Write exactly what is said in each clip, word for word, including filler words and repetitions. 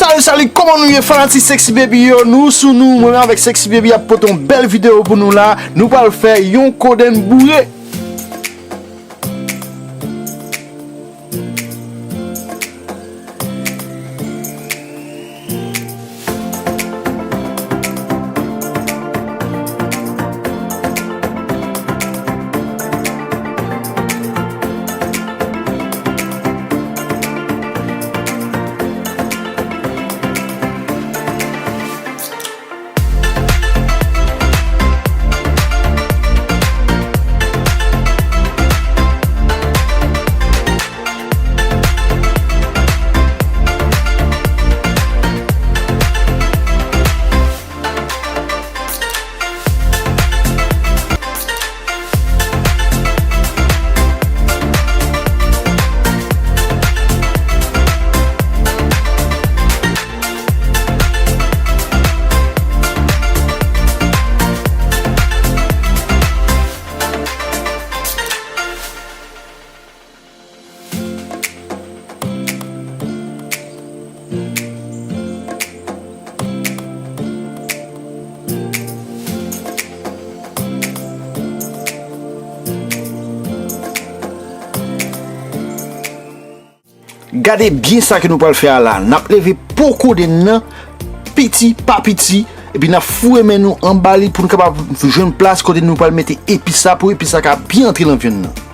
Salut, salut, kòman nou ye, fanatik Sexy Baby yo? Nou sou nou, mwen menm avèk Sexy Baby ap pote yon bèl videyo pou nou la. Nou pral fè yon kodenn boure. Gade byen sa ke nou pral fè a la. N ap leve po kodenn nan piti pa piti, epi n ap foure men nou anba li pou nou kapab jwenn plas kote nou pral mete epis sa, pou epis sa ka byen antre nan vyann nan.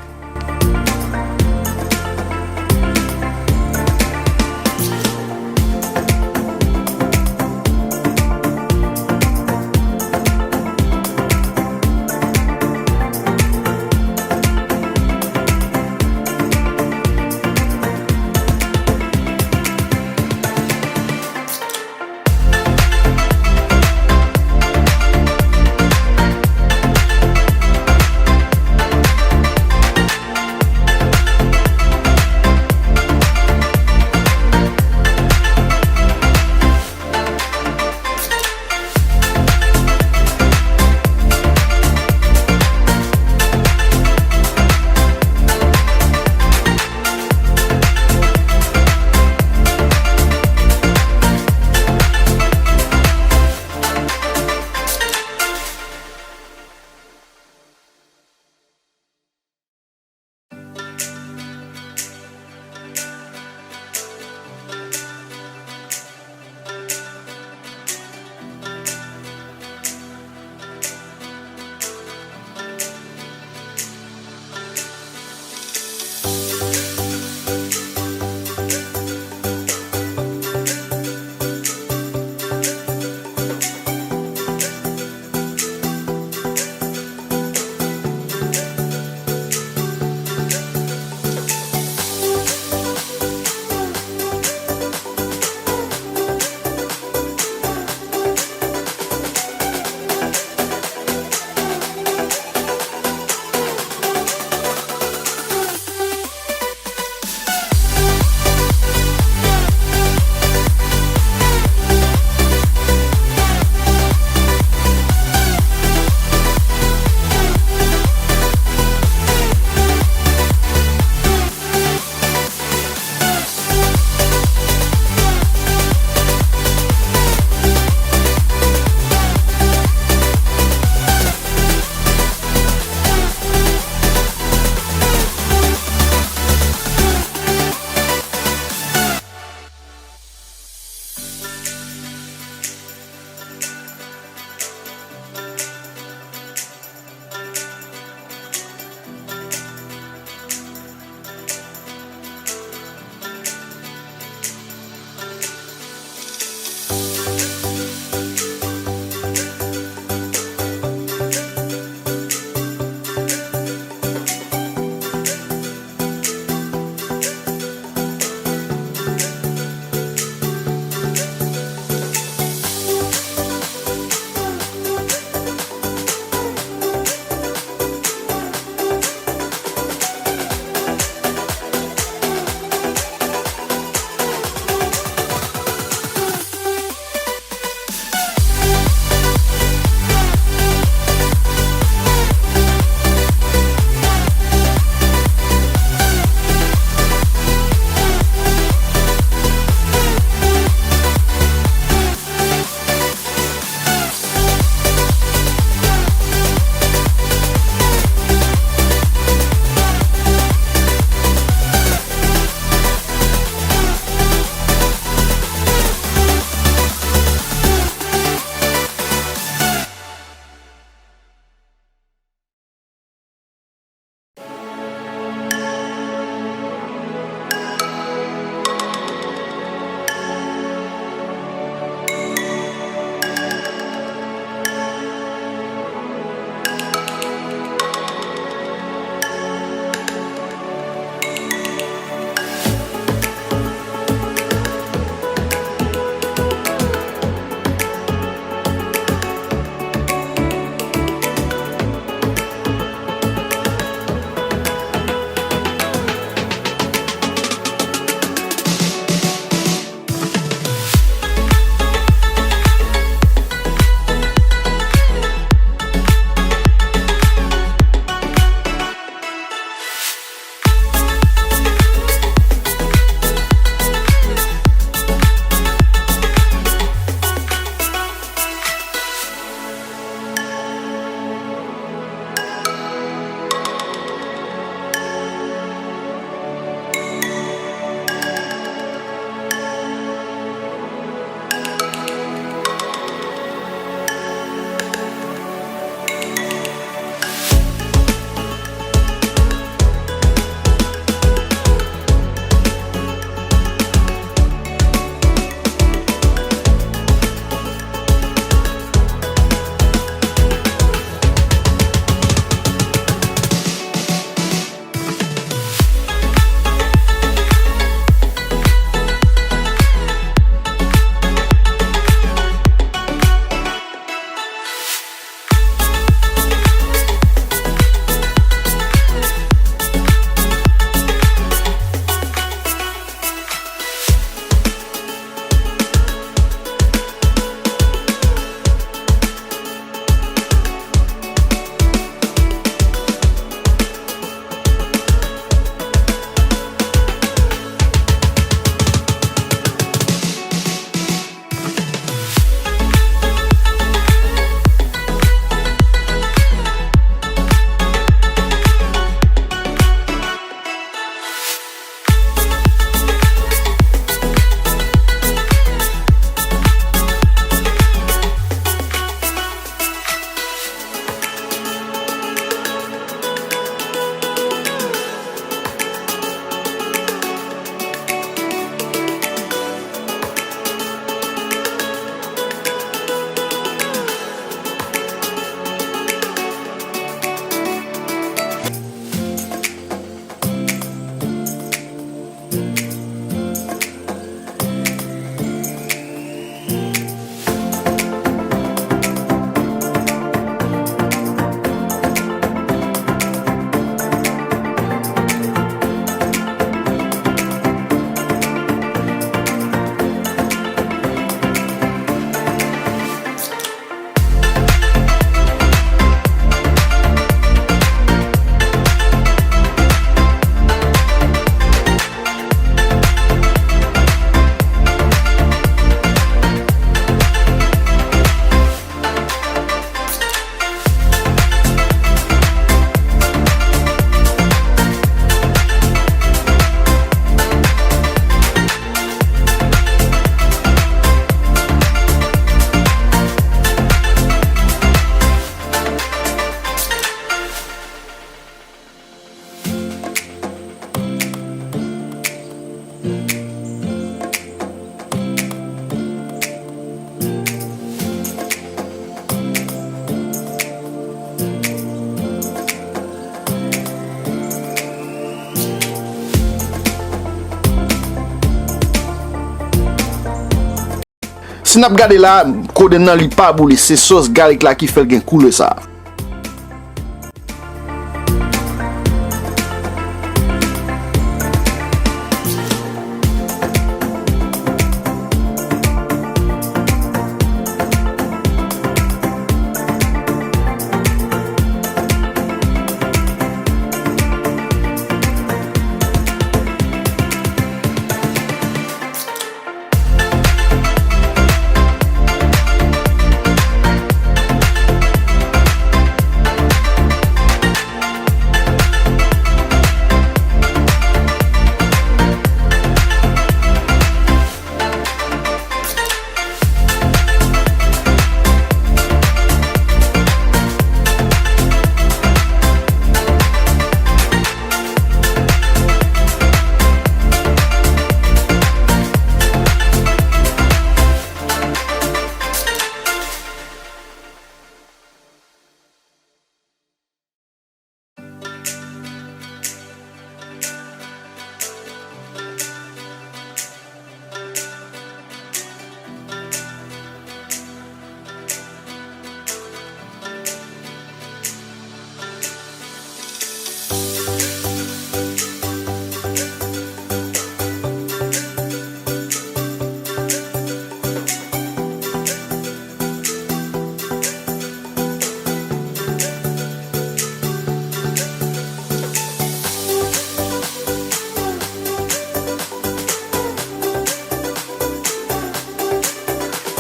N ap gade la, kodenn nan li pa boule, se sòs galik la ki fè l gen koulè sa.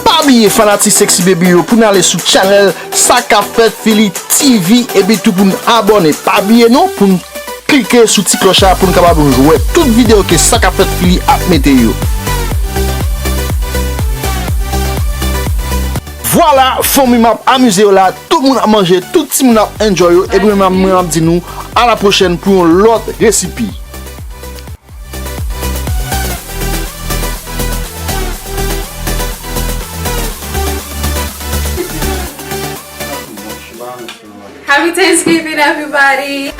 Pa bliye fanatik Sexy Baby yo pou n ale sou channel Sa k ap fèt Fili T V epi tou pou n abòne. Pa bliye non pou n klike sou ti klòch la pou n kapab wè tout videyo ke Sa k ap fèt Fili ap mete yo. Vwala, fanmi m ap amize yo la, tout moun ap manje, tout timoun ap enjoy yo, epi mwen, mwen ap di nou a la pwochèn pou yon lòt resipi. Happy Thanksgiving, everybody!